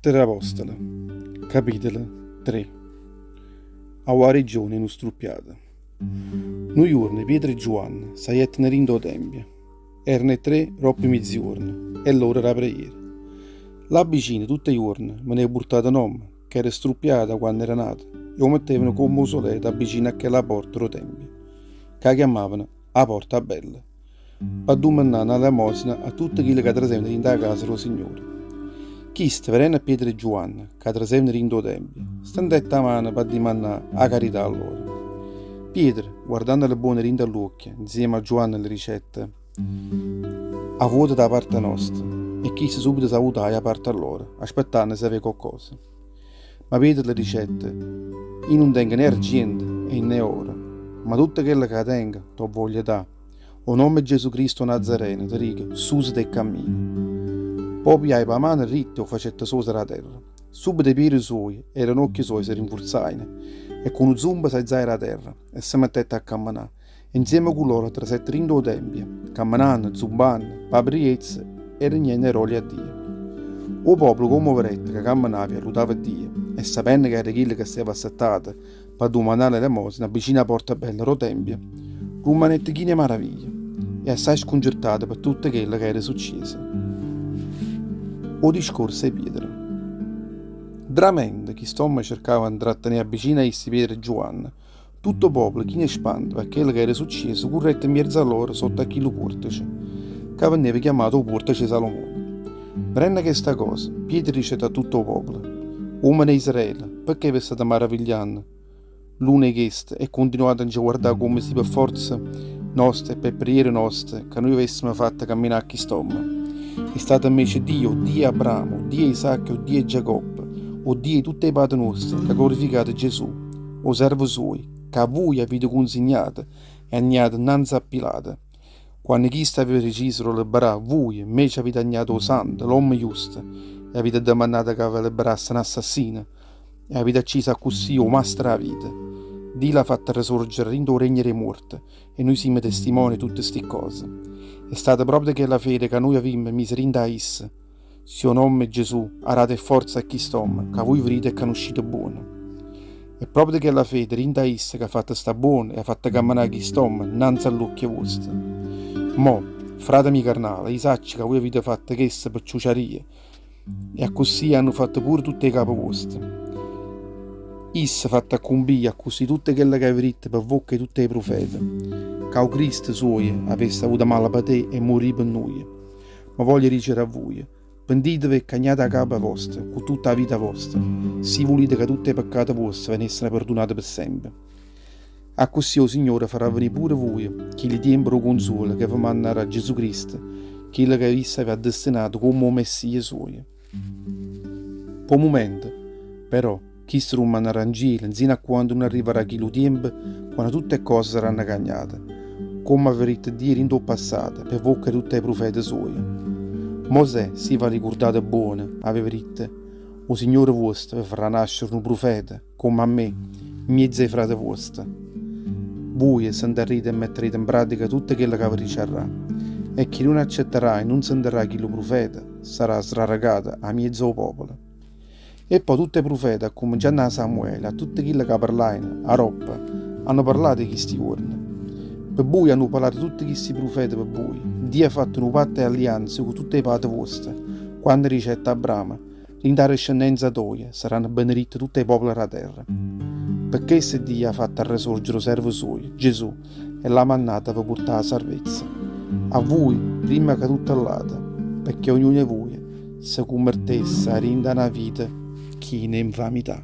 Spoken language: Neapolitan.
Atti d' 'Apostole, capitolo tre 'A guarigione 'e nu struppiato. Nu juorno Pietro e Giuanne saglietteno dint' 'o tempio. Erano 'e ttre doppo miezijuorno e ll'ora d' 'a preghiera. Là vicino tutt' 'e juorne veneva purtato n'ommo ch'era struppiato 'a quanno era nato e 'o mettevano comm' 'o soleto avvicino a chella porta d' 'o tempio ca 'a chiammavano 'a porta bella. P'addummannà na lemosina a tutte chille ca trasevano dint' 'a casa d' 'o Signore. Chiste, vedenno a Pietro e Giuanne ca trasevano dint' 'o tempio, stendette 'a mano p'addimannà 'a carità a loro. Pietro, guardannole buono dint' 'a ll'uocchie, nzieme a Giuanne le dicette, Avuotate 'a parte nosta. E chisto subito s'avutaje 'a parte lloro, aspettannese 'e avé coccosa. Ma Pietro le dicette, Io nun tengo né argiento e né oro, ma tutto chello ca tengo t' 'o voglio dà. O nomme 'e Gesù Cristo 'o Nazareno, te dico, susete e cammina. Po' 'o pijaje p' 'a mano dritta e 'o facette sosere 'a terra. Subito 'e piede suoje e 'e denocchie soje se rinfurzajeno e cu nu zumpo s'aizaje d' 'a terra e se mettette a cammenà e nzieme cu loro trasette dint' 'o tempio, cammenanno, zumpanno, p' 'a priezza e regnenno 'e rolia a Dio. O popolo comme 'o vedette ca cammenava e alutava Dio e sapenno ca era chillo ca steva assettato P'addumannà l'elemosina vicino 'a porta bella d' 'o tempio, rummanette chino 'e maraviglia e assaje scuncertato pe tutto chello ca era succieso. O discorso 'e Pietro. Ntramente chist'ommo cercava 'e ntrattenè avvicino a isso Pietro e Giuanne, tutto 'o popolo, chino 'e spanto pe chello ca era succieso, currette mmierzo a loro sotto a chillu puortece, ca veneva chiammato 'o puortece 'e Salomone. Vedenno chesta cosa, Pietro dicette a tutto 'o popolo, Uommene 'e Israele, Pecché ve state maraviglianno l'una 'e cheste e cuntinuate a nce guardà comme si pe forza nosta e pe priere noste ca nuje avessemo fatto camminà a chist'ommo? È stato 'mmece Dio, 'o Dio 'e Abramo, 'o Dio 'e Isacco e 'o Dio 'e Giacobbe, 'o Dio 'e tutt' 'e pate nuoste, c'ha glorificato Gesù, 'o servo suojo, ca vuje avite cunzignato e agnato 'nnanze a Pilato. Quanno chisto aveva deciso d' 'o liberà, vuje, 'mmece avite agnato 'o Santo, l'ommo justo, e avite addemannato ca ve liberasse n'assassino, e avite acciso accussì 'o Mastro d' 'a vita. Dio l'ha fatto resorgere dint' 'o regno d' 'e muorte, e nuje simmo testimone 'e tutte sti ccose. È stata proprio chella fede ca nuje avimmo miso dint' 'a isso, Si 'o nomme 'e Gesù ha dato 'e fforze a chist'ommo ca vuje vedite e canuscite buono. È proprio chella fede dint' 'a isso c'ha fatto sta buono e ha fatto cammenà chist'ommo 'nnanze a ll'uocchie vuoste. Mo, frate mio carnale, io saccio ca vuje avite fatto chesto pe ciuciaria e accussì hanno fatto pure tutt' 'e cape vuoste. Isso ha fatto accumpì accussì tutto chello ca aveva ditto pe vocca 'e tutt' 'e prufete, ca 'o Cristo suojo avesse avuto malapatè e murì pe nuje. Ma voglio dicere a vuje, pentiteve e cagnate 'a capa vosta cu tutta 'a vita vosta, si vulite ca tutt' 'e peccate vuoste venesseno perdunate pe sempe. Accussì 'o Signore farrà venì pure vuje chilli tiempe d' 'o cunzuolo ca ve mannarrà Gesù Cristo, chillo ca isso aveva destinato comme 'o Messia suojo. P' 'o mumento, però, chisto rummanarrà 'ncielo nzino a quando nun arrivarrà chillu tiempo quanno tutte 'e ccose saranno cagnate, comme aveva ditto Dio dint' 'o passato pe vocca 'e tutte 'e prufete suoje. Mosè, si v'arricurdate buono, aveva ditto, 'O Signore vuosto ve farrà nascere nu prufeta, comme a me, 'mmiezzo 'e frate vuoste. Vuje sentarrite e metterete 'npratica tutto chello ca ve diciarrà. E chi nun accettarà e nun sentarrà chillu prufeta, sarrà sraracato 'a miezo 'o popolo. E po' tutt' 'e prufete, accummincianno 'a Samuele, a tutte chille ca parlaino aroppo, hanno parlato 'e chisti juorne. Pe buje hanno parlato tutte chisti prufete pe buje. Dio ha fatto nu patto 'e allianza cu tutt' 'e pate vuoste, quanno dicette a Abramo, Dint' 'a descennenza toja saranno beneditte tutt' 'e popole d' 'a terra. Pe chesto Dio ha fatto arresorgere 'o servo suojo, Gesù, e l'ha mannato a ve purtà 'a sarvezza. A vuje, primma ca tutte ll'ate, pecché ognuno 'e vuje se cummertesse 'a dint' 'a na vita china 'e nfamità.